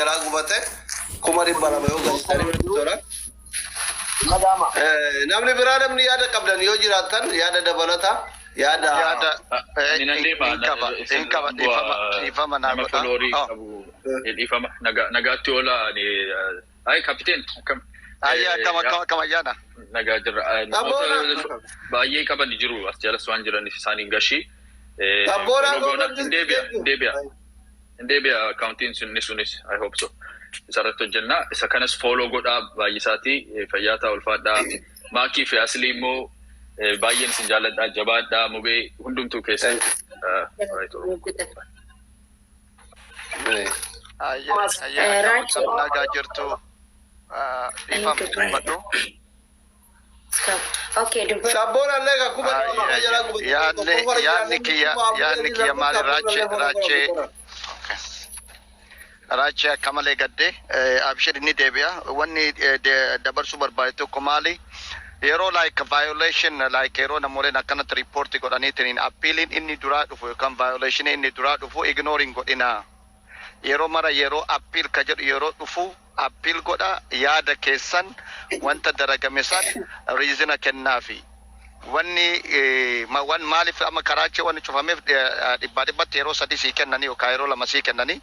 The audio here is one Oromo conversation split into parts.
Jalaa gubate 200,000 yoo galchitanii tola. Nagaama. Namni biraa, namni yaada qabdan yoo jiraattan, yaada dabalata yaada. Yaada Ani nan deema. hin qaba, hin qaba, dhiifama, dhiifama naa Nama godha. followerii Oh. qabu, dhiifama, nagaatti oola. Ani ay, kapiteen, akkam? Ayyaa, akkam, akkam, akkam, ayyaana? Nagaa jirra. Namoota baay'ee qaban jiru as jalas waan jiraniif isaaniin gashii. Abboona. Follow goona. Hin deebi'a, hin deebi'a. Hin deebi'a accountiin sunni sunis, I hope so. Isarratti hojjenna. Isa kanas follow godhaa baay'isaati. Fayyaa ta'a, ulfaadhaa. Maakii fi Aslii immoo baay'een isin jaalladhaa, jabaadhaa, mubee hundumtuu keessa. Right, Oromoo. Ayyaa, ayyaa, akkam, akkam, nagaa jirtu? Dhiifama, dubbadhu. Okay, dubbadhu. Sabboon illee kan 200,000 jalaa gubate. Yaadni kiyya maali, raachee akka malee gadde. Abshir, inni deebi'a. Wanni dabarsuu barbaade tokko maali, yeroo like violation, like yeroo namooleen akkanatti report godhaniitiin appealiin inni duraa dhufu yookaan violation inni duraa dhufu ignoring godhina. Yeroo mara yeroo appeal ka jedhu yeroo dhufu appeal godha. Yaada keessan, wanta daragame san reasona kennaafi. Wanni wan maaliif amma karaachee wanni cufameef, dhibbaa dhibbatti yeroo sadi sii kennanii yookaan yeroo lama sii kennanii,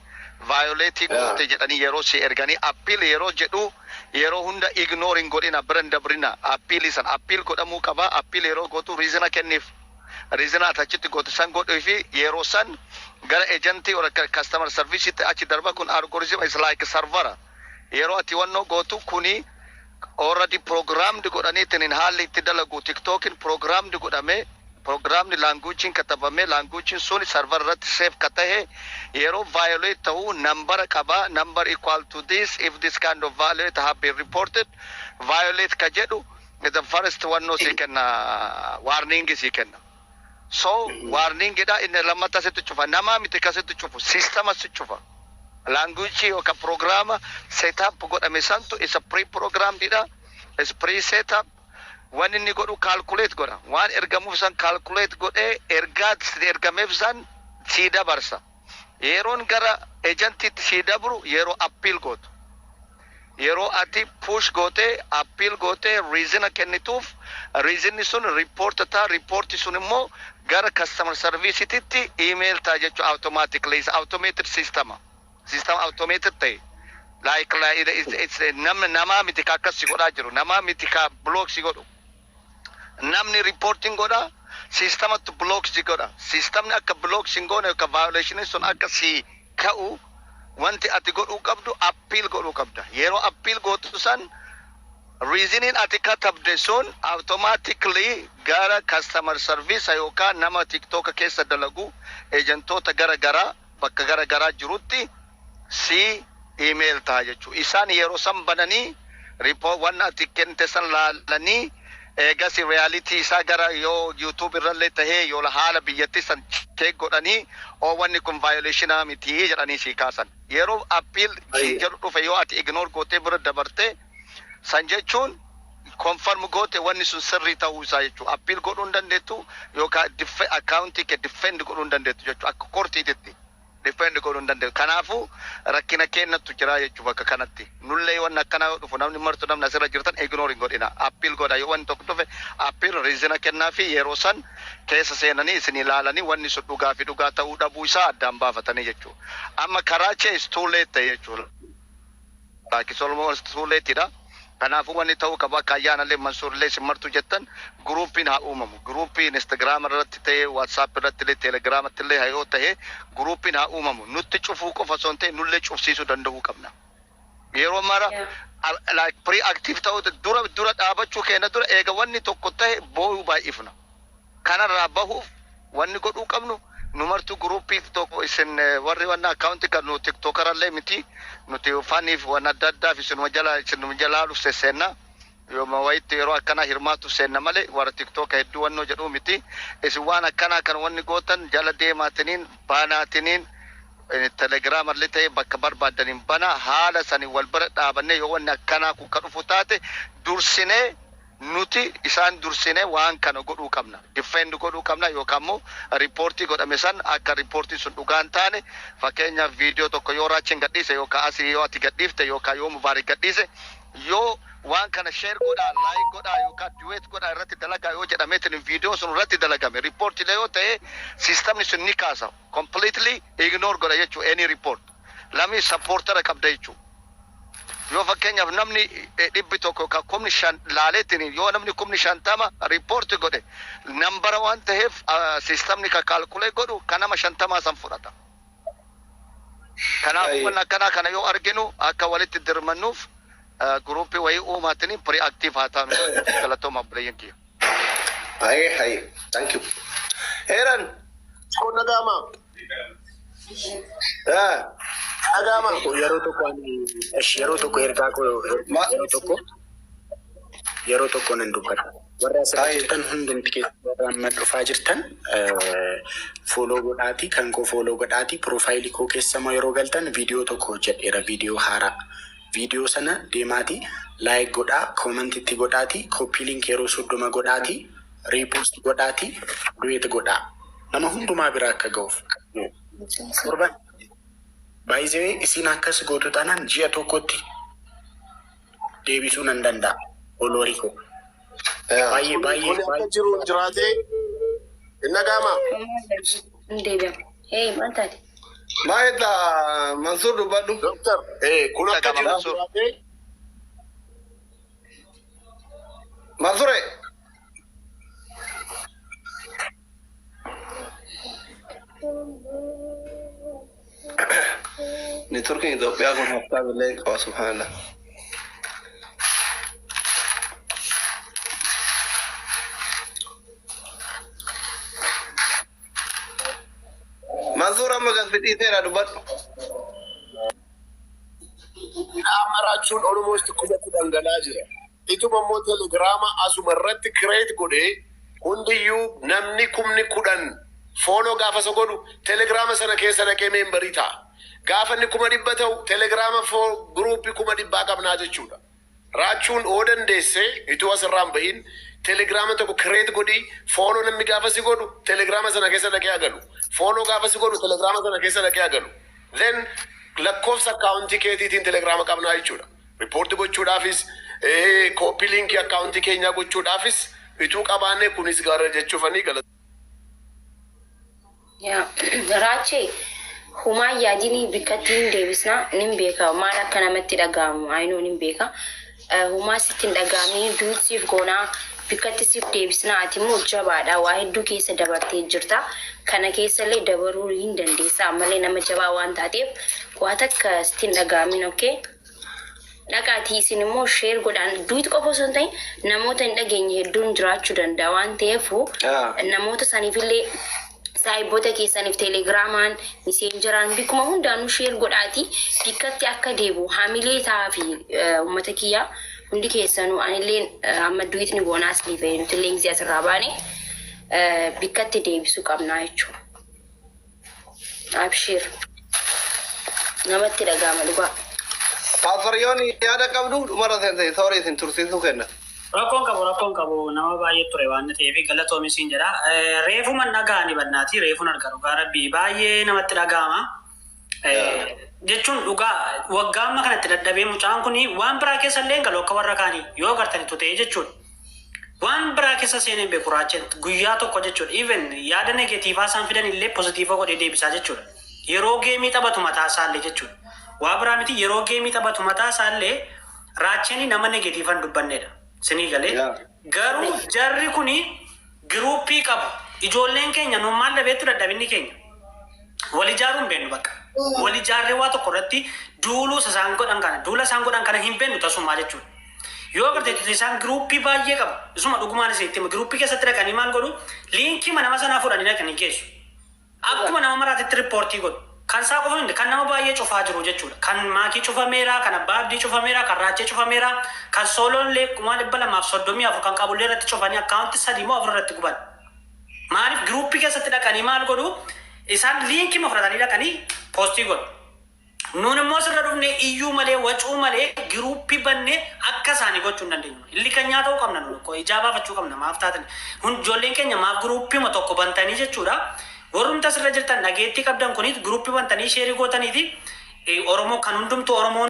violate goote jedhanii yeroo sii erganii, appeal yeroo jedhu yeroo hunda ignore hin godhina, bira hin dabrina. Appeal san appeal godhamuu qaba. Appeal yeroo gootu reasona kenniif. Reasona ati achitti goote san godhuu fi yeroo san gara agentii or customer service achi darba. Kun algorithm is like server. Yeroo ati wannoo gootu kuni already programmed godhaniitiin haalli itti dalagu TikTokin programmed godhame, programni languagein katabame, languagein sun server irratti save ka tahe, yeroo violate ta'uu number qaba, number equal to this. If this kind of violate have been reported, violate ka jedhu the first one no si kenna, warning si kenna. So warning dha. Inni lammata sitti cufa, nama miti ka sitti cufu, systema si cufa. Language yookaan programa setup godhame santu isa pre-programmed dha, is pre-setup. Waan inni godhu calculate godha, waan ergamuuf san calculate godhee ergaa ergameef san sii dabarsa. Yeroon gara agentiitti sii dabru yeroo appeal gootu, yeroo ati push gootee appeal gootee reasona kennituuf, reasonni sun report ta'a. Reporti sun immoo gara customer serviceititti email ta'a jechuudha. Automatically is automated system, system automated ta'e. Like it's nama namaa miti ka akkas si godhaa jiru, namaa miti ka block si godhu. Namni reporting godha, systematu block si godha. Systemni akka block si hin goone yookaan violation sun akka si ka'u, wanti ati godhuu qabdu appeal godhuu qabda. Yeroo appeal gootu san reasoning ati katabde sun automatically gara customer service yookaan nama TikTok keessa dalagu, agentoota gara garaa bakka gara garaa jirutti si email ta'a jechuudha. Isaan yeroo san bananii report waan ati kennite san laalanii, eegas reality isaa gara yoo YouTube irrallee tahee yoo haala biyyattii san check godhanii, oo wanni kun violation miti jedhanii sii kaasan. Yeroo appeal sii jedhu dhufe yoo ati ignore gootee bira dabarte, san jechuun confirm goote wanni sun sirrii ta'uu isaa jechuudha. Appeal godhuu hin dandeettu yookaan accountii kee defend godhuu hin dandeettu jechuudha. Akka courtiititti defend godhuu hin dandeettu. Kanaafuu rakkina kennattu jira jechuudha bakka kanatti. Nullee wanni akkana yoo dhufu, namni martu, namni asirra jirtan ignore hin godhina. Appeal godha. Yoo wanni tokko dhufe appeal reasona kennaa fi yeroo san keessa seenanii isin ilaalanii wanni sun dhugaa fi dhugaa ta'uu dhabuu isaa addaan baafatanii jechuudha. Amma karaa chee is too late ta'e jechuudha. Like it's almost too late dha. Kanaafuu wanni ta'uu qaba, akka ayyaanallee Mansuurillee isin martu jettan, groupiin haa uumamu. Groupiin Instagram irratti ta'ee, WhatsApp irratti illee, Telegramatti illee yoo ta'e, groupiin haa uumamu. Nutti cufuu qofa osoo hin ta'in nullee cufsiisuu danda'uu qabna. Yeroo mara like pre-active ta'uu dura dura dhaabachuu keenya dura eega wanni tokko ta'e boo'uu baay'ifna. Kanarraa bahuuf wanni godhuu qabnu, nu martuu groupii tokko isin warri wanna accountii kan nu TikTokerallee miti, nuti faniif waan adda addaaf isinuma jalaa sesseenna, yooma wayitti yeroo akkanaa hirmaatu seenna malee warra TikToka hedduu wannoo jedhuu miti. Isin waan akkanaa kan wanni gootan jala deemaatiniin baanaatiniin Telegramallee ta'e bakka barbaadaniin bana. Haala sanii wal bira dhaabannee yoo wanni akkanaa kun ka dhufu taate dursinee Nuti isaan dursine waan kana godhuu qabna. Defend godhuu qabna yookaan immoo riippoortii godhame san akka riippoortiin sun dhugaan taane. Fakkeenyaaf, viidiyoo tokko yoo Raachiin gadhiise yookaan asii yoo ati gadhiifte yookaan yoo Mubaarik gadhiise, yoo waan kana share godhaa, like godhaa yookaan duet godhaa, irratti dalagaa yoo jedhameetiin viidiyoo sun irratti dalagame, riippoortiilee yoo ta'e, siistamni sun ni kaasa, completely ignore godha jechuu. Any report lamii supportera qabda jechuu. Yoo fakkeenyaaf namni 100 yookaan 5,000 laaleetiin, yoo namni 50,000 riippoorti godhe, nambara waan ta'eef siistamni ka calculate godhu kan nama 50 san fudhata. Kanaafuu wanni akkanaa kana yoo arginu akka walitti dirmannuuf guruupii wayii uumaatiin proactive haa taanu. Galatooma, obboleeyyan kiyya. Haye haye. Thank you. Heeran. Kun dhaga'ama. Dhaga'ama. Yeroo tokko ani yeroo tokko ergaa koo yeroo tokko nan dubbadha. Warra asirra jirtan hundumti keessa, warra amma dhufaa jirtan, follow godhaati, kan koo follow godhaati. Piroofaayilii koo keessa immoo yeroo galtan viidiyoo tokko hojjedheera, viidiyoo haaraa. Viidiyoo sana deemaati like godhaa, comment itti godhaati, copy link yeroo 30 godhaati, repost godhaati, duet godhaa. Nama hundumaa bira akka ga'uuf. Torban baay'ee isin akkas gootu taanaan ji'a tokkotti deebisuu nan danda'a. Followerii koo. Baay'ee baay'ee Kun akka baay'ee. jiru jiraatee hin dhaga'ama. Hin deebi'amu. Hey, maal taate? Maayita Mansuur, dubbadhu. Doktar, kun akka Dhaga'ama, jiru Mansuur. jiraatee Mansuure. Neetworkiin Itoophiyaa kun haftaa billee qaba, subhaanallah. Mansuur, amma gad fidhiiseera, dubbadhu. Amma raachuun almost 10,000 galaa jira. Ituma immoo telegiraama asuma irratti create godhee hundiyyuu namni 10,000 follow gaafa isa godhu telegiraama sana keessa dhaqee memberii ta'a. Gaafa inni 100,000 ta'u telegiraama guruupii 100,000 qabnaa jechuudha. Raachuun oo dandeesse ituu asirraan bahin telegiraama tokko create godhii, follow namni gaafa si godhu telegiraama sana keessa dhaqee agalu. Follow gaafa si godhu telegiraama sana keessa dhaqee agalu. Then lakkoofsa akkaawuntii keetiitiin telegiraama qabnaa jechuudha. Riippoortii gochuudhaafis, copy linkii akkaawuntii keenyaa gochuudhaafis ituu qabaanne kunis gaara jechuufanii galata. Yaa Raachee, humaa yaadini, bikkatti hin deebisna. Nin beeka maal akka namatti dhaga'amu, ayinoo nin beeka. Humaa sitti hin dhaga'amini, duutsiif goonaa, bikkatti siif deebisna. Ati immoo jabaadha, waa hedduu keessa dabartee jirta, kana keessallee dabaruu hin dandeessa. Ammallee nama jabaa waan taateef waa takka sitti hin dhaga'amin. Okay, dhaqaatii isin immoo share godhaan. Duet qofa osoo hin ta'in namoota hin dhageenye hedduun jiraachuu danda'a waan ta'eef namoota saniifillee saahiboota keessaniif teelegiraamaan, miseenjeraan, bikkuma hundaanuu share godhaati bikkatti akka deebu hamilee ta'aa fi uummata kiyyaa hundi keessanuu anillee amma duet ni goonaas ni fa'i, nutillee gisee asirraa baane bikkatti deebisuu qabnaa jechuudha. Abshiir, namatti dhaga'ama dhugaa. Paastoriyoon yaada qabdu dhumarra seente, sorry, isin tursiisuu kenna. Rakkoon qabu, rakkoon qabu, nama baay'ee ture waan ta'eef galatoomi siin jedha. Reefuma dhaga'ani bannaati, reefuun arga, dhugaa rabbii baay'ee namatti dhaga'ama. Jechuun dhugaa waggaa amma kanatti dadhabee mucaan kun waan biraa keessa illee hin galu akka warra kaanii yoo agartanitu ta'e jechuudha. Waan biraa keessa seenee beeku Raacheen guyyaa tokko jechuudha. Even yaada negatiivaa isaan fidan illee pozitiiva godhee deebisaa jechuudha. Yeroo geemii taphatu mataa isaallee jechuudha. Waa biraa miti, yeroo geemii taphatu mataa isaallee Raacheen nama negatiiva hin dubbannedha. Sinii galee. Garuu jarri kuni giruuppii qabu. Ijoolleen keenya nuun maal dhabeettu, dadhabinni keenya. Wal ijaaruu hin beeknu bakka. Wal ijaarree waa tokko irratti duuluu isaan godhan kana, duula isaan godhan kana hin beeknu tasumaa jechuudha. Yoo agarte isaan giruuppii baay'ee qabu. Isuma dhugumaan isin itti hima. Giruuppii keessatti dhaqanii maal godhu? Liinkii nama sanaa fudhanii dhaqanii geessu. Akkuma nama maraatitti riippoortii godhu. Kan isaa qofa miti, kan nama baay'ee cufaa jiru jechuudha. Kan Maakii cufameera, kan Abbaa Abdii cufameera, kan Raachee cufameera, kan Sooloon 234,000 kan qabullee irratti cufanii akkaawunti sadii moo afur irratti guban. Maaliif giruuppii keessatti dhaqanii maal godhu? Isaan liinkii fudhatanii dhaqanii poostii godhu. Nuun immoo sirra dhufnee iyyuu malee, wacuu malee, group bannee akka isaanii gochuu hin dandeenyu. Illikanyaa ta'uu qabna nuun ko ijaa baafachuu qabna maaf taatan. Hun ijoolleen keenya maaf group tokko bantanii jechuudha. Warrumta sirra jirtan dhageettii qabdan kunis group bantanii share gootaniiti Oromoo kan hundumtu, Oromoo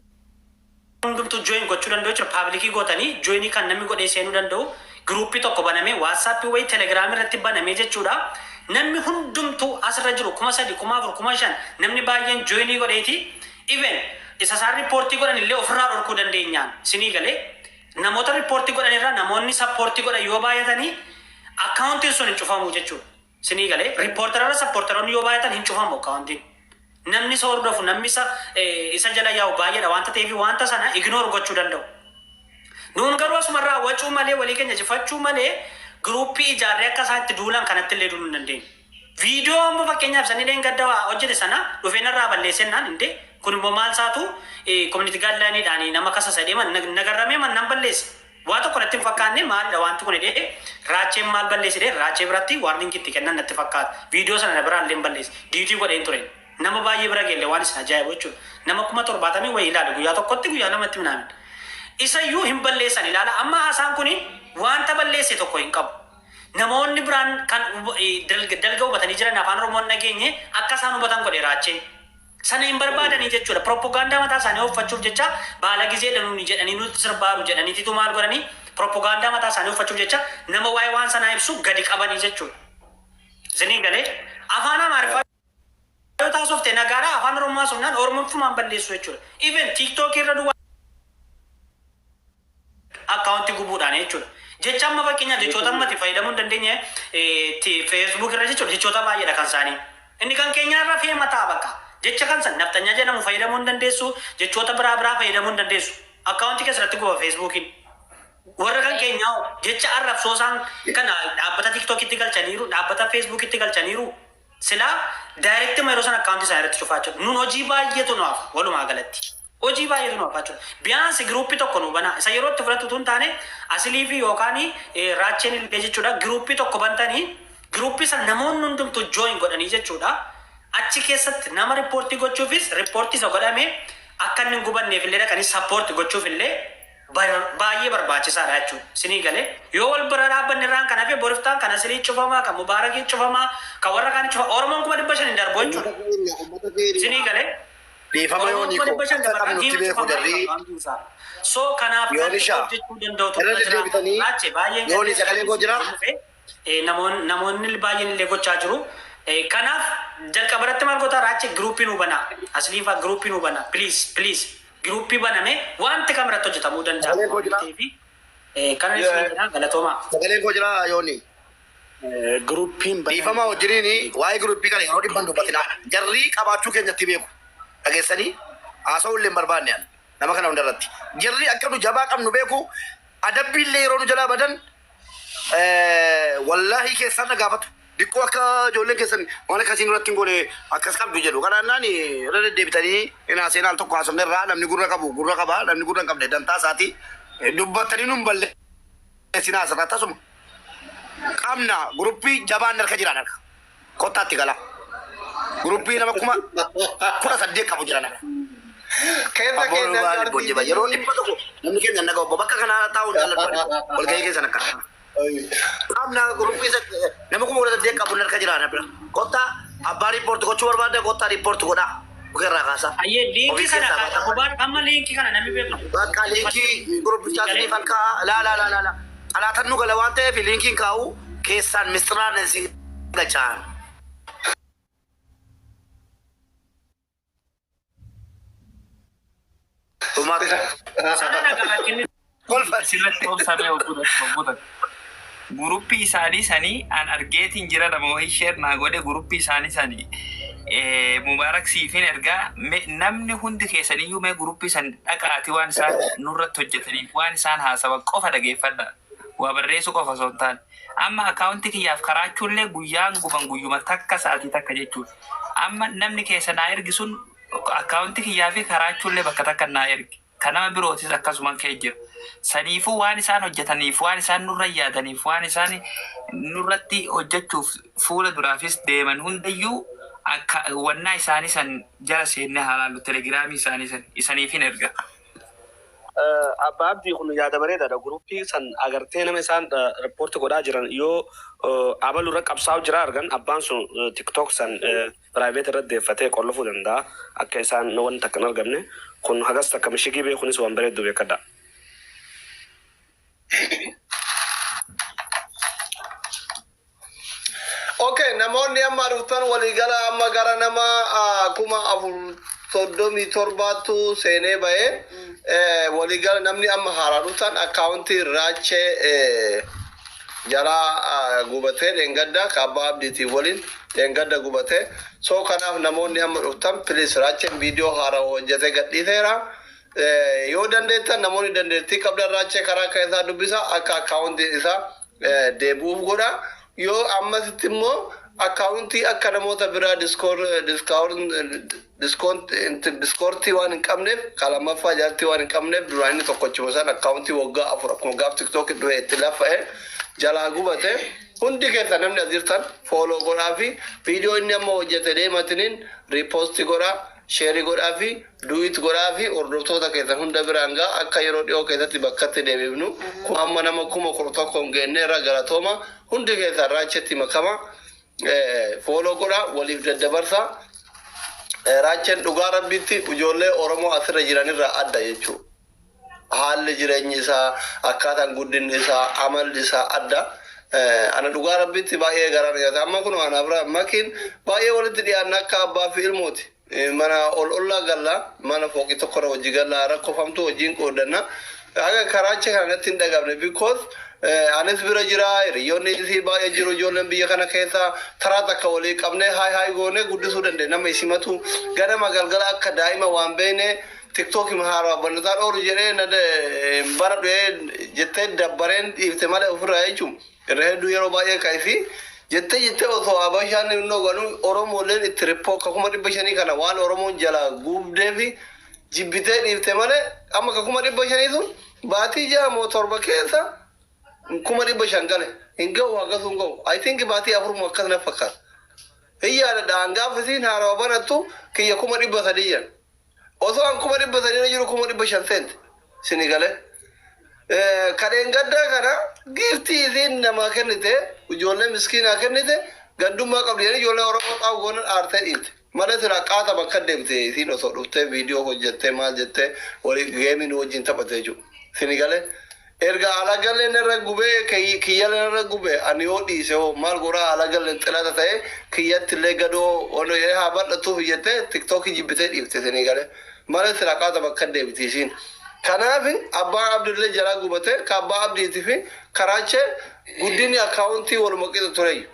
hundumtu join gochuu danda'u jechuudha. Public gootanii join kan namni godhee seenuu danda'u group tokko banamee WhatsApp wayii, Telegram irratti banamee jechuudha. Namni hundumtuu asirra jiru 3000, 4000, 5000, namni baay'een join godheeti. Even isa isaan report godhan illee ofirraa dhorkuu dandeenyaan sinii galee, namoota report godhan irraa namoonni support godhan yoo baay'atanii accountiin sun hin cufamu jechuudha. Sinii galee, reporterarra supporteroonni yoo baay'atan hin cufamu accountiin. Namni isa hordofu, namni isa jala yaa'u baay'eedha wanta ta'eef wanta sana ignore gochuu danda'u. Nuun garuu asumarraa wacuu malee, walii keenya jifachuu malee, group ijaarree akka isaan itti duulan kanatti illee duuluu hin dandeenyu. Viidiyoo amma fakkeenyaaf sanii dheengadda waa hojjete sana dhufee narraa balleessennaan, indee kun immoo maal isaatu community guidelineiidhaan nama kasa sadee nagarramee man nan balleesse. Waa tokko natti hin fakkaanne, maalidha wanti kun jedhee, Raacheen maal balleesse jedhee, Raachee biratti warning itti kennan natti fakkaata. Viidiyoo sana na biraan illee hin balleesse. Diitii godheen ture. Nama baay'ee bira geelle, waan isin ajaa'ibu jechuudha. Nama 70,000 wayii ilaale guyyaa tokkotti, guyyaa lamatti minaamin. Isayyuu hin balleessan ilaala. Amma haasaan kuni wanta balleesse tokko hin qabu. Namoonni biraan kan dalga hubatanii jiran afaan Oromoon nageenye akka isaan hubatan godhe Raacheen. Sana hin barbaadanii jechuudha. Propagaandaa mataa isaanii uffachuuf jecha baala gizee nuuni jedhanii nuti sirbaaru jedhaniititu maal godhanii, propagaandaa mataa isaanii uffachuuf jecha nama waa'ee waan sanaa ibsu gadi qabanii jechuudha. Isinii galee, afaan Amaariffaa yoo taasofte nagaadha, afaan Oromoo haasofnaan Oromoffumaan balleessu jechuudha. Even TikTok irra duwwaa account gubuudhaan jechuudha. Jecha amma fakkeenyaaf jechoota ammatti fayyadamuu hin dandeenye Facebook irra jechuudha, jechoota baay'eedha kan isaanii. Inni kan keenya irra feema ta'a bakka. Jecha kan san nafxanyaa jedhamu fayyadamuu hin dandeessu, jechoota biraa biraa fayyadamuu hin dandeessu. Account keessatti guba Facebookiin. Warra kan keenyaa jecha arrabsoo isaan kana dhaabbata TikTokitti galchaniiru, dhaabbata Facebookitti galchaniiru. Silaa direct yeroo sana account isaanii irratti cufaa jiru. Nun hojii baay'eetu nu hafa walumaa galatti. Hojii baay'eetu nu hafa jechuudha. Biyaansi group tokko nu banaa. Isa yeroo itti fudhatu tun taane, Asilii fi yookaan Raacheen illee jechuudha. Group tokko bantanii group sana namoonni hundumtu join godhanii jechuudha. Achi keessatti nama report gochuufis, report isa godhame akka inni hin gubanneef illee dhaqanii support gochuuf illee baay'ee barbaachisaadha jechuudha. Sinii galee, yoo wal bira dhaabbanne irraan kan hafe boriftaan kan Asilii cufamaa, kan Mubaarakii cufamaa, kan warra kaan cufamaa, Oromoon 500,000 hin darbu jechuudha. Sinii galee. Dhiifama yoo Oromoon ni 500,000 akka dabarraa qabnutti beeku jarri. So kanaaf kan Yoonisha, hojjechuu danda'u irra deddeebitanii Raache baay'een Yooni, sagalee koo jiraa? Namoonni baay'een illee gochaa jiru. Kanaaf jalqaba irratti maal goota, Raache? Group nu banaa. Asliifaa group nu banaa. Please, please. Group baname wanti kam irratti hojjetamuu danda'a. Sagalee koo jiraa? Kana isin jedha, galatoomaa. Sagaleen koo jiraa, Yooni? Groupiin Dhiifama wajjiniin waa'ee group kana yeroo dhibban dubbatinaa. Jarri qabaachuu keenyatti beeku. Dhageessanii haasa'uu illee hin barbaanne ani nama kana hundarratti. Jarri akka nu jabaa qabnu beeku. Adabbii illee yeroo nu jalaa badan wallaahi keessan na gaafatu. Diqqoo akka ijoolleen keessan waan akkasii nurratti hin goone akkas qabdu jedhu. Kanaannaan irra deddeebitanii hin haaseen, al tokko haasofne irraa namni gurra qabu gurra qaba, namni gurra hin qabne dantaa isaati. Dubbattanii nun balleessinaa asirraa tasuma. Qabna, group jabaan harka jiran harka. Kottaatti gala. Group nama 18,000 qabu jiran harka. Keessa Abboon keenya maali bojjeba yeroo 100 namni keenya naga obbo bakka kanaa taa'uun jaalladhu walgahii keessan akkana. Qabna, group nama 18,000 qabu harka jiran bira. Kottaa, abbaa report gochuu barbaadda, kottaa report godhaa. Bukeerraa kaasaa. Ayyee, link Ofii kana keessaa baata. Mubaarak, amma link kana namni beeku. Bakka link groupichaa isiniif halkaa laa laa laa laa laa. Xalaatan nu gala waan ta'eef linkiin kaa'u keessaan misxiraan isin galchaan. Dhumaatti. Sana nagaa rakkinni Kolfa. Asirratti obsamee obbutan. Group isaanii sanii an argeetiin jira, nama wayii share naa godhe. Group isaanii sanii Mubaarak siifin ergaa, namni hundi keessaniyyuu mee group san dhaqaati waan isaan nurratti hojjetaniif waan isaan haasawan qofa dhageeffadha. Waa barreessuu qofa osoo hin taane. Amma account kiyyaaf karaachuullee guyyaan guban guyyuma takka, sa'aatii takka jechuudha. Amma namni keessa naa ergi sun account kiyyaa fi karaachuullee bakka takka naa ergi. Kan nama birootis akkasuma kee jira. Saniifuu waan isaan hojjetaniif, waan isaan nurra yaadaniif, waan isaan nurratti hojjechuuf fuula duraafis deeman hundayyuu Akka wannaa isaanii san jala seennee haa laallu, Telegramii isaanii san isaniifin erga. Abbaa Abdii, kun yaada bareedaadha. Groupii san agartee nama isaan report godhaa jiran yoo abalu irra qabsaa'u jira argan, abbaan sun TikTok san private irra deeffatee qollofuu danda'a. Akka isaan wanta akka hin argamne kun hagas takka mishigii beekuunis waan bareeddu beekadha. Okay, namoonni amma dhuftan waliigala amma gara nama 4037tu seenee bahee, waliigala namni amma haaraa dhuftan accountii Raachee jalaa gubatee dheengadda kaabbaa Abdiitiin waliin dheengadda gubatee. So kanaaf namoonni amma dhuftan, please, Raacheen viidiyoo haaraa hojjetee gadhiiseera. Yoo dandeettan, namoonni dandeettii qabdan, Raachee karaa keessaa dubbisa, akka accountiin isaa deebi'uuf godha. Yoo ammasitti immoo accountii akka namoota biraa Discordii waan hin qabneef, kalammaffaa jaartii waan hin qabneef, duraan inni tokkochuma san accountii waggaa 4 akkuma gaaf TikTokii dhufe itti laffa'e jalaa gubate. Hundi keessa namni as jirtan follow godhaa fi viidiyoo inni amma hojjete deematiniin repost godhaa, share godhaa fi duet godhaa fi hordoftoota keessan hunda biraan gaa, akka yeroo dhiyoo keessatti bakkatti deebifnu. Kun amma nama 11,000 hin geenne irra. Galatooma hundi keessan. Raachetti makama, follow godhaa, waliif daddabarsaa. Raacheen dhugaa rabbitti ijoollee Oromoo asirra jiranirraa adda jechuudha. Haalli jireenyi isaa, akkaataan guddinni isaa, amalli isaa adda. Ana dhugaa rabbitti baay'ee garaa nyaata. Amma kun waan abira makiin baay'ee walitti dhiyaanna, akka abbaa fi ilmooti. Mana ol ollaa galla, mana fooqii tokkorra hojii galla, rakkofamtuu hojiin qoodanna. Haga karaacha kana natti hin dhagabne, because anis bira jira, hiriyoonni isii baay'ee jiru, ijoolleen biyya kana keessa taraa takka walii qabnee haay haay goonee guddisuu dandeenya. Nama isimatu ganama galgala akka daa'ima waan beekne TikTokii haaraa bannataan oolu jedhee na bara dhu'ee jettee dabbareen dhiifte malee ofirraa jechuun irra hedduu yeroo baay'ee ka'isi jettee jettee osoo abashaan innoo ganu Oromooleen itti rippoo akka 500,000 kana waan Oromoon jala guubdee fi jibbitee dhiifte malee, amma ka 500,000 sun baatii 6 moo 7 keessa 500,000 gale hin ga'u, hagasuu hin ga'u. I think baatii 4 moo akkas na fakkaata. Hin yaadadha, hangaaf isiin haarawa banattu kiyya 300,000 jedhan. Osoo an 300,000 jiru 500,000 seente sini galee. Kadheen gaddaa kana giftii isiin namaa kennite, ijoollee miskiinaa kennite, gandummaa qabdi jedhanii ijoollee Oromoo xaa'u goonan aartee dhiifte. Malee silaa qaata bakka deemte isiin osoo dhuftee viidiyoo hojjettee maal jettee walii gameii nu wajjin taphate jechuudha. Sini galee. Erga alagalleen irra gubee, kiyyaleen irra gubee, ani yoo dhiise hoo maal godhaa? Alagalleen xilata ta'e kiyyatti illee gadoo ono jedhee haa bal'atuuf jettee TikTokii jibbitee dhiifte, sini galee. Malee silaa qaata bakka deebiti isiin. Kanaaf abbaan Abdillee jalaa gubate, ka abbaa Abdiitii fi karaachee guddinni accountii waluma qixa tureeyyu.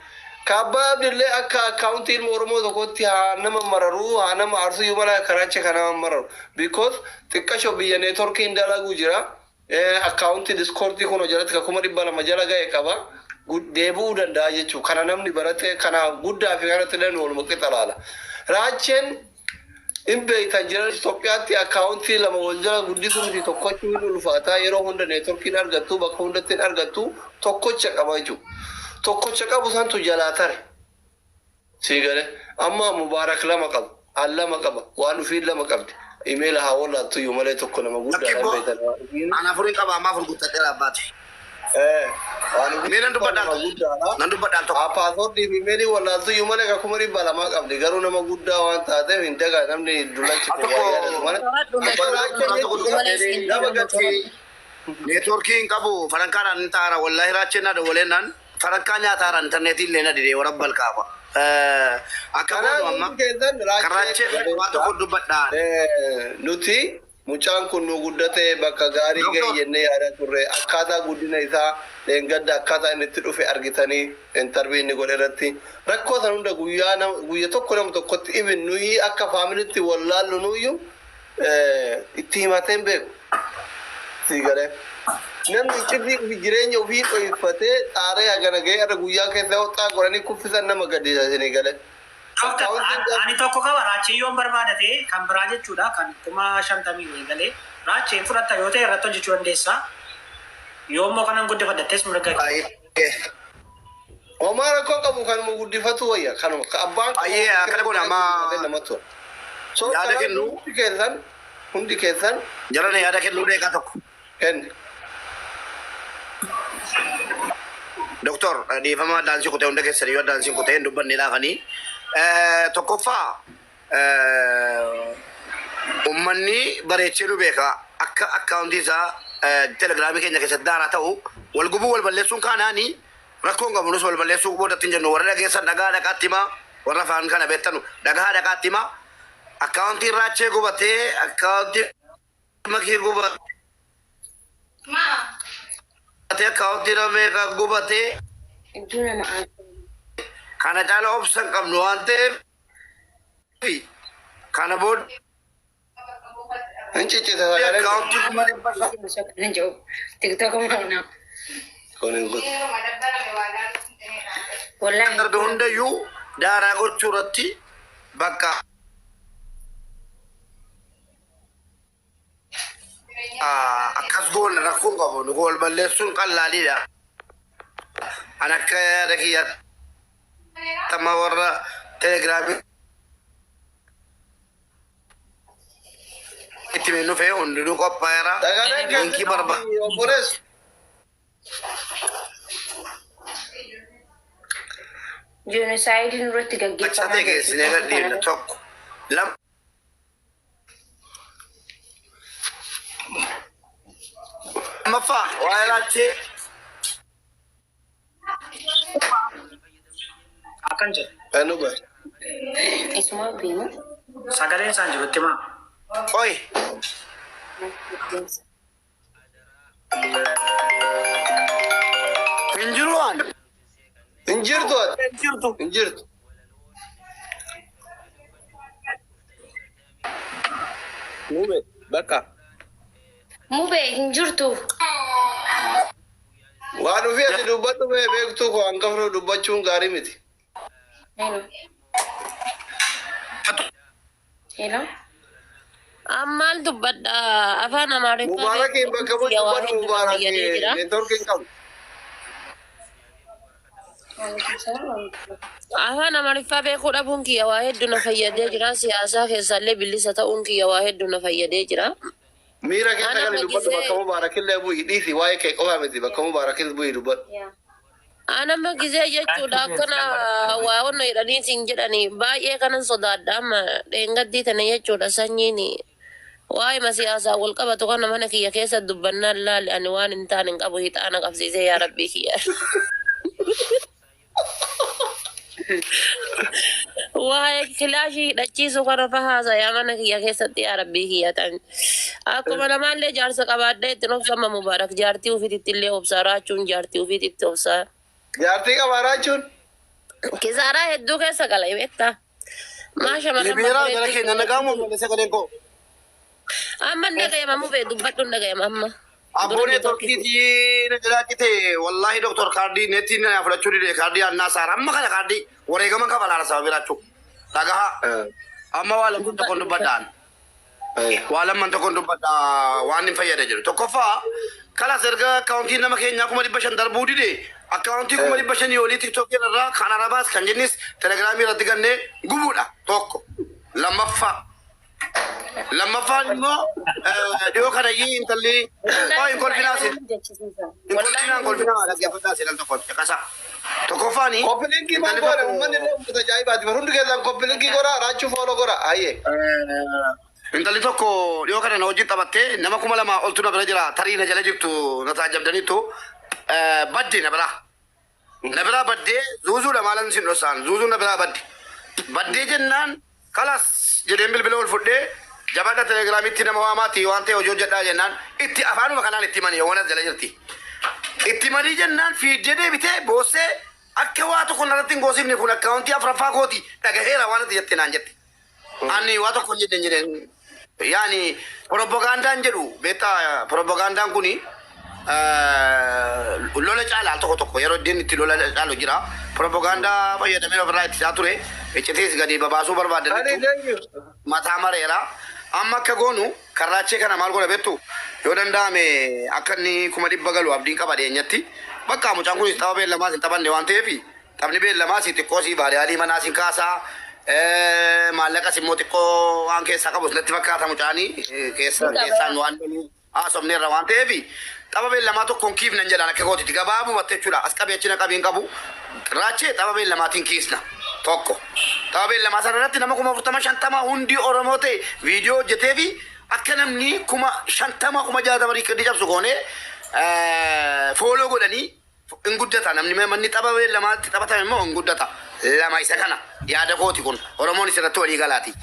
Ka abbaa Abdillee akka accountii ilma Oromoo tokkotti haa nama mararuu, haa nama aarsuu iyyuu malee, karaachee kan nama mararu. Because xiqqasho biyya networkiin dalaguu jira. Accountii Discordii kun jalatti ka 200,000 jala ga'e qaba. Deebi'uu danda'a jechuudha. Kana namni barate kana guddaa fi kanatti illee waluma qixa laala. Raacheen hin beektan jiran Itoophiyaatti accountii lama wal jala guddisuu miti, tokkochi hin ulfaataa. Yeroo hunda networkiin argattu, bakka hundatti hin argattu, tokkocha qaba jechuudha. Tokkocha qabu santu jalaa tare. Sii galee amma Mubaarak lama qaba. An lama qaba. Waan ufiin lama qabdi. Imeela haa wallaattu iyyuu malee tokko nama guddaadha Lakki beektan waan ufiin. Ana afurii qaba, amma afur guuttadheera abbaati. Waan ufiin Mee nan tokko dubbadhaan nama tokko. guddaadha. Nan dubbadhaan tokko. Haa passwordii fi imeelii wallaaltu iyyuu malee ka 200,000 qabdi. Garuu nama guddaa waan taateef hin daga, namni dullachi Al kun waa yaadatu tokko malee. al tokko dubbadha. Nama gatti Networkii hin qabu, farankaadhaan hin taara, wallaahi raacheen na dawwaleennaan farankaa nyaataara, intarneetii illee na didee warra balqaafa. Akka Kanaaf goonu amma hundi keessan karaachee raachee waa tokko dubbadhaan. Nuti mucaan kun nu guddate, bakka gaarii ga'e Doktor. jennee yaadaa turre. Akkaataa guddina isaa dheengadda akkaataa inni itti dhufe argitanii, interview inni godhe irratti rakkoo san hunda guyyaa nama guyya tokko nama tokkotti ibin nuyi akka familytti wallaallu nuyyuu itti himatee hin beeku. Sii galee. Namni iccitii ofii jireenya ofii dhoyfatee xaaree hagana ga'ee irra guyyaa keessa yoo xaa godhanii kuffisan nama gaddisa, isinii galee. Doktar, Accountiin ani tokko qaba, raachee yoon barbaadate kan biraa jechuudha, kan 50,000 wayii galee raachee fudhatta yoo ta'e irratti hojjechuu dandeessa. Yoo immoo kanan guddifadhattes mirga kee. Homaa rakkoo qabu kanuma guddifatu wayya kanuma ka abbaan qabu Ayyee akkana godha amma namatti tola. So yaada kanaaf kennu hundi keessan jarana yaada kennuu deeqaa tokko. Kenni. Doktor, dhiifama daansii kutee hunda keessanii yoo daansii kutee hin dubbanne laafanii. Tokkoffaa, uummanni bareechee nu beeka akka akkaawuntii isaa telegiraamii keenya keessatti daaraa ta'u wal gubuu wal balleessuun kaanaani rakkoon qabu. Nus wal balleessuu boodatti hin jennu. Warra dhageessan dhagaa dhaqaatti himaa, warra afaan kana beektanu dhagaa dhaqaatti himaa. Akkaawuntii raachee gubatee, akkaawuntii makii gubatee, akkaawuntii nameeqa gubatee Iddoo nama aarsu. Kana caala obsa hin qabnu waan ta'eef kana booda Hin ciccita sagaleen. Akkaawuntii 500,000. Hin jiru. TikTok mana. Kun hin guutu. Wallaahi. Darbe hundayyuu daaraa gochuu irratti bakka akkas goone rakkoon qabu. Nu wal balleessuun qallaaliidha. An akka yaada kiyyaatti amma warra telegiraamii itti dhufee hundinuu qophaa'eera. Sagaleen Linkii barbaada. Obboleessu. Jeenosaayidiin irratti gaggeeffamaa Achate geessinee gadhiifna tokko. Lama. Lammaffaa, waa'ee raachee Akkan jedhu. Anu bara. Isuma beemu. Sagaleen isaan jirutti himaa. Oi. Hin jiru waan. Hin jirtu ati. Hin jirtu. Hin jirtu. Mube bakka. Mube hin jirtu. Waan ofii ati dubbadhu bee beektuu koo hangafnu dubbachuun gaarii miti. Hello. Hello. Ammaan dubbadha afaan Amaariffaa. Mubaarakiin bakka bu'u dubbadhu. Mubaarak Fayyadee jira. Neetworkiin qabu. Afaan Amaariffaa beekuu dhabuun kiyya waa hedduu na fayyadee jira. Siyaasaa keessaallee bilisa ta'uun kiyya waa hedduu na fayyadee jira. Miira keessa Ana gali dubbadhu. gisee Bakka mubaarakillee bu'i dhiisi, waa'ee kee qofa miti, bakka mubaarakis bu'i dubbadhu. Anama gisee jechuudha akkana waa onna jedhaniitiin jedhanii baay'ee kanan sodaadha. Amma dheengaddii tana jechuudha sanyiin waa'ima siyaasaa wal qabatu kana mana kiyya keessa dubbannaan laali ani waan hin taane hin qabu, hixaana qabsiisee yaa rabbii kiyya. Waa'ee kilaashii hidhachiisu kana fa haasayaa mana kiyya keessatti yaa rabbii kiyya ta'an. Akkuma namaallee jaarsa qabaadhee ittiin obsama. Mubaarak jaartii ofiititti illee obsaa, raachuun jaartii ofiititti obsaa. Jaartii qabaa raachuun. Kisaaraa hedduu keessa gala beektaa. Maa shamarran Libeeraa jara babbareedduu. Keenya nagaamu malee sagaleen koo. Amma hin dhagayama mubee, dubbadhu, hin dhagayama amma. Abboo neetworkiitii na jiraachite wallaahi doktor, kaardii neetiin na fudhachuu dide, kaardii annaa saara amma kana kaardii wareegama qaba laala sababa jiraachuu. Dhagaha, amma waa lamman tokkoon dubbadhaan. Waa lamman tokkoon dubbadha waan hin fayyada jedhu. Tokkoffaa, kalas erga akkaawuntiin nama keenyaa 500,000 darbuu dide, akkaawuntii 500,000 olii tiktookii irraa kan arabaas kan jennis telegiraamii irratti gannee gubuudha tokko. Lammaffaa. Lammaffaan immoo dhiyoo kana iyyuu intalli oo hin kolfinaas hin kolfinaa, hin kolfinaa, dhaggeeffadhaa seenan tokko caqasa. Tokkoffaani Copy linkii maal intalli goone tokko uummanni illee uummata ajaa'ibaati. Hundi keessan copy linkii godhaa, raachuu follow godhaa. Hayyee. Intalli tokko dhiyoo kana na wajjin taphattee nama 2,000 oltu na bira jira, tarii na jala jirtu na taajjabdaniittu, badde na biraa. Na biraa baddee zuuzuudha maalan sin dhossaan zuuzuun na biraa badde. Baddee jennaan kalas jedheen bilbila ol fudhee jabaadha telegiraamitti nama waamaati waan ta'e hojii hojjedhaa jennaan itti afaanuma kanaan itti himanii yoowwan as jala jirti. Itti himanii jennaan fiiddee deebitee boossee akka waa tokko narratti hin goosifne, kun akkaawuntii afuraffaa kooti, dhagaheera waan ati jette naan jette. Ani waa tokko hin jedhen jedheen. Yaani propagandaan jedhu beektaa, propagandaan kuni lola caala al tokko tokko yeroo iddeen itti lola caalu jira. Propagaandaa fayyadamee ofirraa ittisaa ture. Iccitiis gadi babaasuu Ani barbaadanitu thank you. Mataa mareera. Amma akka goonu karraachee kana maal godha beektu, yoo danda'ame akka inni 100,000 galu abdiin qaba dhiyeenyatti. Bakka mucaan kunis tapha beellamaas hin taphanne waan ta'eef Taphni beellamaa si xiqqoo si viral manaa si kaasaa, maallaqas immoo xiqqoo waan keessaa qabu natti fakkaata. Mucaanii keessa keessaan waan haasofneerra waan ta'eef, tapha beellamaa tokkoon kiifnan jedhaan akka kootitti gabaabumatti jechuudha. As qabee achi na qabiin qabu raachee tapha beellamaatiin kiisna tokko. Tapha beellamaa sana irratti nama 40,000, 50 hundi Oromoo ta'e viidiyoo hojjetee fi akka namni 50,000, 60,000 record cabsu goonee follow godhanii hin guddata. Namni manni tapha beellamaatti taphatame immoo hin guddata. Lama isa kana yaada kooti kun, Oromoon isirratti walii galaati.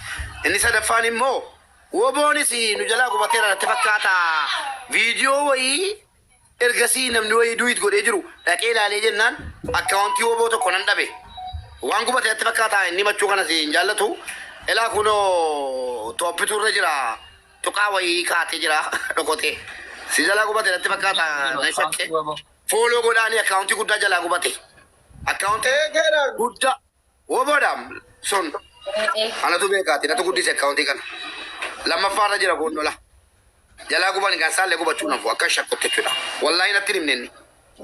Inni sadaffaan immoo woboonis nu jalaa gubateera natti fakkaata. Viidiyoo wayii ergasii namni wayii duet godhee jiru dhaqee ilaalee jennaan akkaawuntii woboo tokko nan dhabe. Waan gubate natti fakkaata. Inni machuu kanas hin jaallatu. Elaa kunoo tooppitu irra jira. Tuqaa wayii kaatee jira dhokotee. Si jalaa gubate natti fakkaata, na shakke. Follow godhaanii, akkaawuntii guddaa jalaa gubate. Akkaawuntii guddaa woboodhaam sun anatu beekaati, natu guddise akkaawuntii kana. Lammaffaarra jira boonnola. Jalaa guban kan isaallee gubachuu nafu akka shakkutti jechuudha. Wallaahi natti hin himne inni.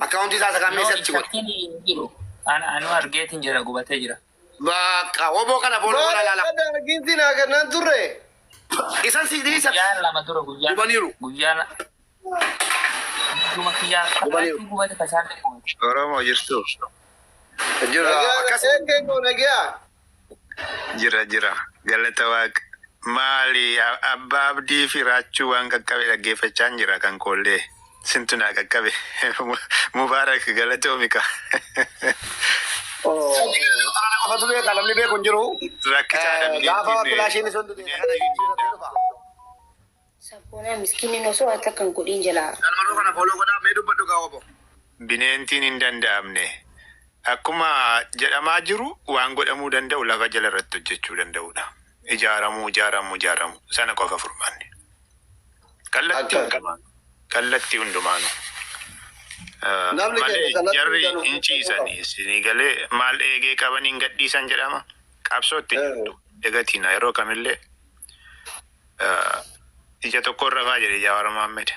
Akkaawuntii isaa isa kaan meeshaatti godhe. Shakkiin hin jiru. Anu argeetiin jira, gubatee jira. Bakka woboo kana follow godhaa laala. Arginti naa kennaan turre. Isan si dhiisa. Guyyaa 2 dura guyyaa. Gubaniiru. Guyyaa guyyuma kiyyaa gubate kasaan gubate. Oromoo jirtu? Jira akkas. Eegee koo nagiyaa. Jira jira. Galata Waaqa. Maali, abbaa Abdii fi Raachuu waan qaqqabe dhaggeeffachaa jira kan koollee. Sintu naa qaqqabe. Mubaarak, galatoomika. Qofatu beeka, namni beeku hin jiru. Rakkisaadha. Gaafa Bineentiin kilaashiin sun dude kana jijjiirratee dhufa. Sabboonaa miskiiniin osoo akka kan godhin jalaa. Galmarroo kana follow godhaa, mee dubbadhu gaa obbo. Bineentiin hin danda'amne. Akkuma jedhamaa jiru, waan godhamuu danda'u lafa jala irratti hojjechuu danda'udha. Ijaaramuu, ijaaramuu, ijaaramuu sana qofa furmaanni. Kallattii hundumaanu. Kallattii hundumaanu. Namni Malee keenya kallattii jarri hundaanuu hin ciisanii isinii galee maal eegee qabanii hin gadhiisan jedhama. Qabsootti jirtu. Dagatiina yeroo kamillee ija tokko irra faa jedhe Jawaar Mohammed.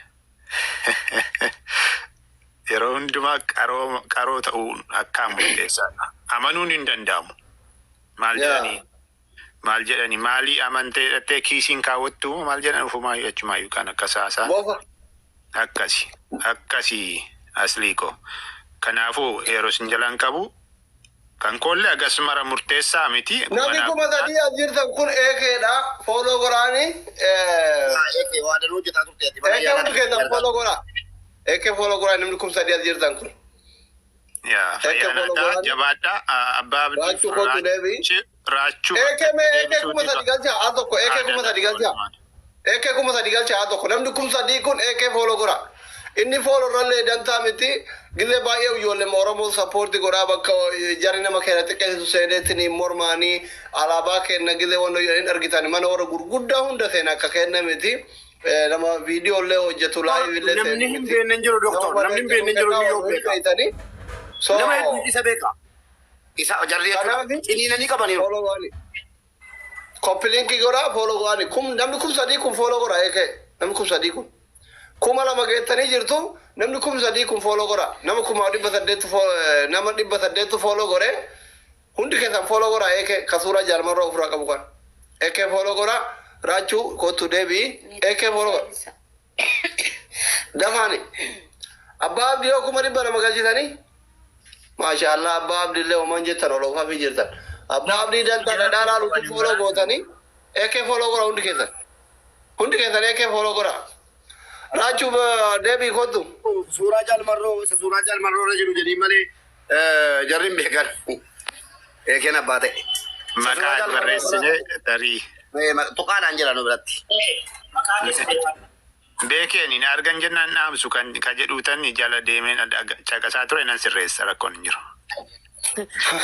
Yeroo hundumaa qaroo qaroo ta'uun akkaan murteessaadha. Amanuun hin danda'amu. Maal jedhanii maal jedhanii, maalii amantee hidhattee kiisiin kaawwattu, maal jedhan, ufumaayyuu achumaayyuu kan akka saasaa. Bofa. Akkasi akkasii aslii ko. Kanaafuu yeroo isin jalaan qabu kan koollee agas mara murteessaa miti. Namni 3000 as jirtan kun eekeedha. Follow godhaani. Eekee waa danuu hojjetaa turte ati. Eekee hundi keessan follow godhaa. Eekee follow godhaa, namni 3000 as jirtan kun. Yaa Eekee fayyaa follow naataa godhaani. jabaadhaa, abbaa Abdii. Raachuu kootu deebii. Raachuu Eekee mee eekee 3000 galchaa al tokko, eekee 3000 galchaa. Eekee 3000 galchaa al tokko, namni 3000 kun eekee follow godha. Inni follow irrallee dantaa miti. Gizee baay'ee ijoollee Oromoo support godhaa, bakka jarri nama keenya xiqqeessitu seeneetiin mormaanii alaabaa kenna gizee waan hin argitan mana warra gurguddaa hunda seena akka kenna miti. Nama viidiyoo illee hojjetu, live illee Namni hin beekne hin jiru, doktor. Namni hin beekne hin jiru, ni yoo beeka. So, Nama hedduu isa beeka. Isa jarri jechuudha. Ciniinanii qabaniiru. Follow godhani. Copy link godhaa, follow godhani. Kum namni 3000 kun follow godha eekee. Namni 3000 kun. 2000 geettanii jirtu, namni 3000 kun follow godha. Nama 1800, nama 800 follow godhe, hundi keessan follow godha eekee ka suuraa jaalmarraa ofirraa qabu kan. Eekee follow godha. Raachuu kottu deebii. Eekee follow godha. Dafaani. Abbaa Abdii yoo 200,000 galchitanii. Maashaallah, abbaa Abdiillee homan jettan ol oofafii jirtan. Abbaa Abdii dantaa dhadhaa laaluutu follow gootanii eekee follow godha hundi keessan. Hundi keessan eekee follow godha. Raachuu deebii kottu. Suuraa jaalmarroo, isa suuraa jaalmarroo irra jiru jedhii malee jarri hin beekan. Eekeen abbaa ta'e. Maqaa barreessine tarii. Tuqaadhaan jira nu biratti. Maqaa keessa. Beekeen hin argan jennaan dhaamsu kan ka jedhuutan jala deemeen caqasaa ture, nan sirreessa, rakkoon hin jiru.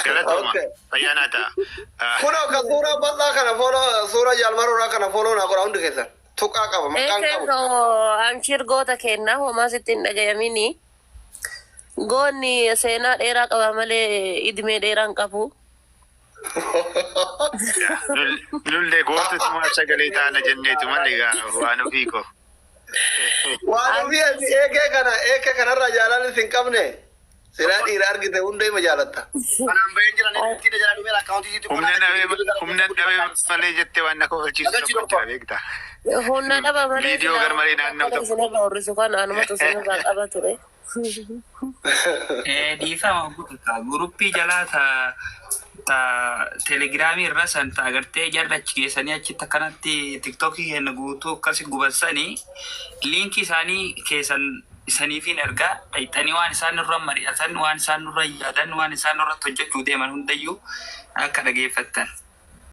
Galatooma. Fayyaa naa ta'a. Kunoo kan suuraa bal'aa kana follow, suuraa jaalmarraa kana follow naa godha hundi keessan. Tuqaa qaba, maqaan Eekee qabu. koo amshir, goota kennaa, homaa sitti hin dhagayamini. Goonni seenaa dheeraa qaba malee idimee dheeraa hin qabu. Nullee gootutumaa sagalee taana jenneetu malee gaa waan ofii ko. Waan ofii ati eekee kana eekee kanarraa jaalalli sin qabne. Silaa dhiira argite hunda ima jaalatta. Kanaan baheen jira neetii jala dhumeera akkaawuntii sitti Humna dhabee humna dhabee malee jettee waan na kofalchiisu tokko jira beektaa. Humna dhaba malee Viidiyoo silaa garmalee naannoo akkana tokko. isinirra horrisu kana anumatu isinirraa qaba ture. Dhiifama guutaa guruppii jalaa ta ta telegiraamii irra san ta agartee jarri achi geessanii achitti akkanatti tiktookii keenya guutuu akkasi gubansanii liinkii isaanii keessan isaniifiin ergaa dhayxanii waan isaan nurra mari'atan, waan isaan nurra yaadan, waan isaan nurratti hojjechuu deeman hundayyuu akka dhageeffattan.